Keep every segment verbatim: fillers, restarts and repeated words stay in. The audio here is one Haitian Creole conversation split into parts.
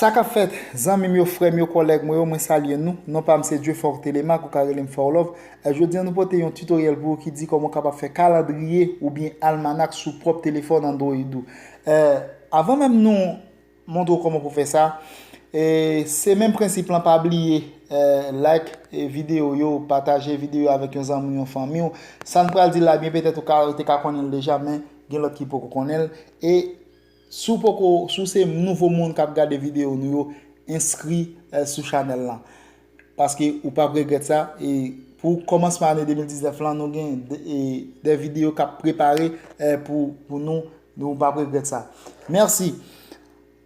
Sa k ap fèt, zanmi m yo, frè m yo, kòlèg mwen yo, mwen salye nou. Non pa m se Dieufork Telemaque, ou ka rele m Forlove. E, jodi a nou pote yon tutoriel pou ou ki di kòman w kapab fè kalandriye oubyen almanak sou pwòp telefòn Android ou. E, avan menm nou montre w kòman pou fè sa, e, se menm prensip lan, pa bliye, e, like, e, videyo yo, pataje videyo avèk yon zanmi w, yon fanmi w. Sa n pral di la, byen petèt ou ka, ou te ka konnen l deja, men gen lòt ki poko konnen l. E si w poko, si w se nouvo moun k ap gade videyo nou yo, enskri, e, sou chanèl lan. Paske ou p ap regrèt sa. E pou kòmansman ane de mil diznèf lan, nou gen de, e, de videyo k ap prepare, e, pou, pou nou. Nou p ap regrèt sa. Mèsi.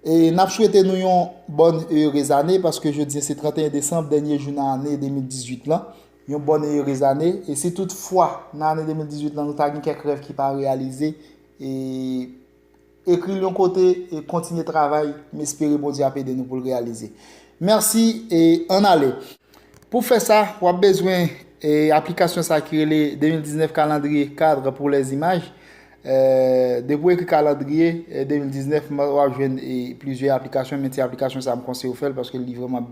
E n ap swete nou yon bòn e erez ane, paske jodi a se tranteyen desanm, dènye jou nan ane de mil dizuit lan. Yon bòn e erez ane. E si toutfwa, nan ane de mil dizuit lan, nou ta gen kèk rèv ki pa reyalize, e ekri l yon kote e kontinye travay, m espere Bondye ap ede nou pou l reyalize. Mèsi e ann ale. Pou fè sa, w ap bezwen, e, aplikasyon sa ki rele de mil diznèf Calendrier Cadre pour les images. E, depi w ekri kalandriye, e, de mil diznèf, w ap jwenn, e, plizyè aplikasyon, men ti aplikasyon sa m konseye w fè l paske li vrèman,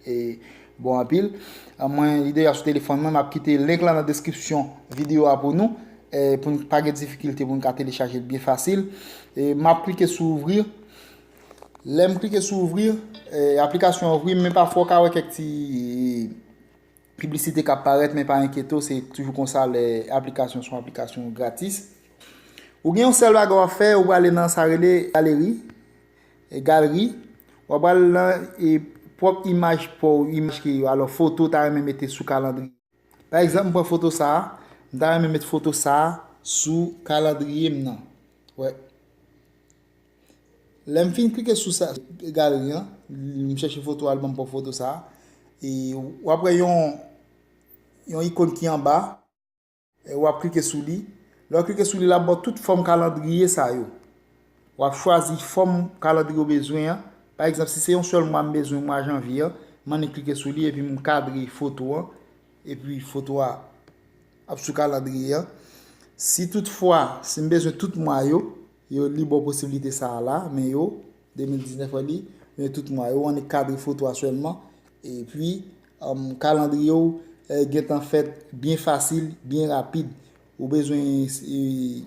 e, bon anpil. E, mwen, li deja sou telefòn mwen, m ap kite link lan nan deskripsyon videyo a pou nou, e, pou n pa gen difikilte pou n ka telechaje l byen fasil. E, m ap klike sou ouvrir. Lè m klike sou ouvrir, e, aplikasyon an ouvri, men pafwa w ka wè kèk ti, e, piblisite k ap parèt, men pa enkyete w, se toujou konsa lè aplikasyon se yon aplikasyon gratis. Ou gen yon sèl bagay w ap fè, ou prale nan sa rele galeri, e, galri. W ap prale nan, e, pwòp imaj pa w, imaj ke, alò, foto w ta renmen mete sou kalandriye. Pa egzanp, m pran foto sa a, m ta renmen met foto sa a sou kalandriye m nan. Wè. Lè m fin klike sou sa, galeri an, m chèche foto a, l ban m pran foto sa a. E w ap wè yon, yon ikòn ki anba, e w ap klike sou li. Lè w klike sou li, l ap ba w tout fòm kalandriye sa yo. W ap chwazi fòm kalandriye w bezwen an. Pa egzanp, si se yon sèl mwa m bezwen, mwa janvye an, m annik klike sou li epi m kadre foto an. Epi foto a ap sou kalandriye an. Si toutfwa, si m bezwen tout mwa yo, yo li ba w posiblite sa a la, men yo, de mil diznèf wè li, men tout mwa yo, w annik kadre foto a sèlman. Epi, um, kalandriye w, eh, gentan fèt byen fasil, byen rapid. Ou bezwen, eh,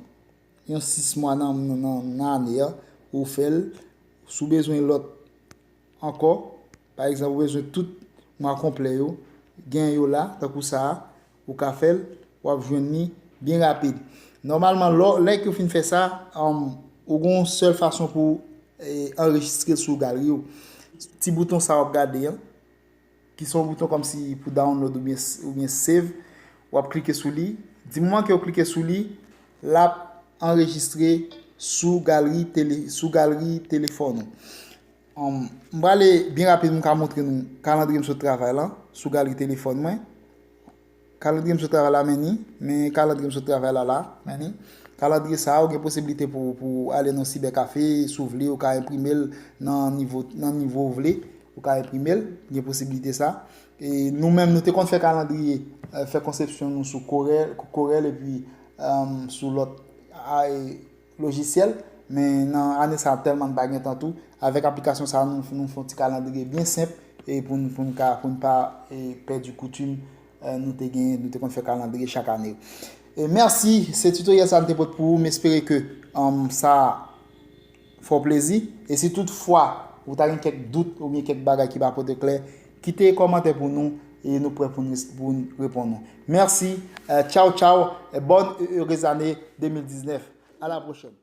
yon sis mwa nan, nan, nan, nan ane a, ou fè l. Si w bezwen lòt ankò, pa egzanp, ou bezwen tout mwa konplè yo, gen yo la, tankou sa a, ou ka fè l, w ap jwenn li byen rapid. Nòmalman, lò, lè ke w fin fè sa, um, ou gen yon sèl fason pou, eh, anrejistre l sou galri w. Ti bouton sa w ap gade an, ki se yon bouton kòmsi pou download oubyen, oubyen save, w ap klike sou li. Di moman ke w klike sou li, l ap anrejistre sou galri tele-, sou galri telefòn ou. Um, m prale byen rapid, m ka montre nou kalandriye m sot travay lan sou galri telefòn mwen. Kalandriye m sot travay la, men ni, men kalandriye m sot travay la la, men ni. Kalandriye sa a, ou gen posiblite pou, pou ale nan sibèkafe, si w vle, ou ka enprime l nan nivo, nan nivo w vle, ou ka enprime l, gen posiblite sa. E nou menm, nou te konn fè kalandriye, eh, fè konsepsyon nou sou Corel, Corel epi, um, sou lòt, a, e, lojisyèl, men nan ane sa a tèlman n pa gen tan tou. Avèk aplikasyon sa a, nou, nou fè yon ti kalandriye byen senp e pou n, pou n ka, pou n pa, e, pèdi koutim, eh, nou te gen, nou te konn fè kalandriye chak ane yo. E mèsi, se tutoriel sa a m te pote pou ou. M espere ke, um, sa fè w plezi. E si toutfwa ou ta gen kèk dout oubyen kèk bagay ki pa pote klè, kite kòmantè pou nou e nou prè pou n, pou n reponn ou. Mèsi, eh, tchaw, tchaw, e bòn e erez ane de mil diznèf. A la pwochèn.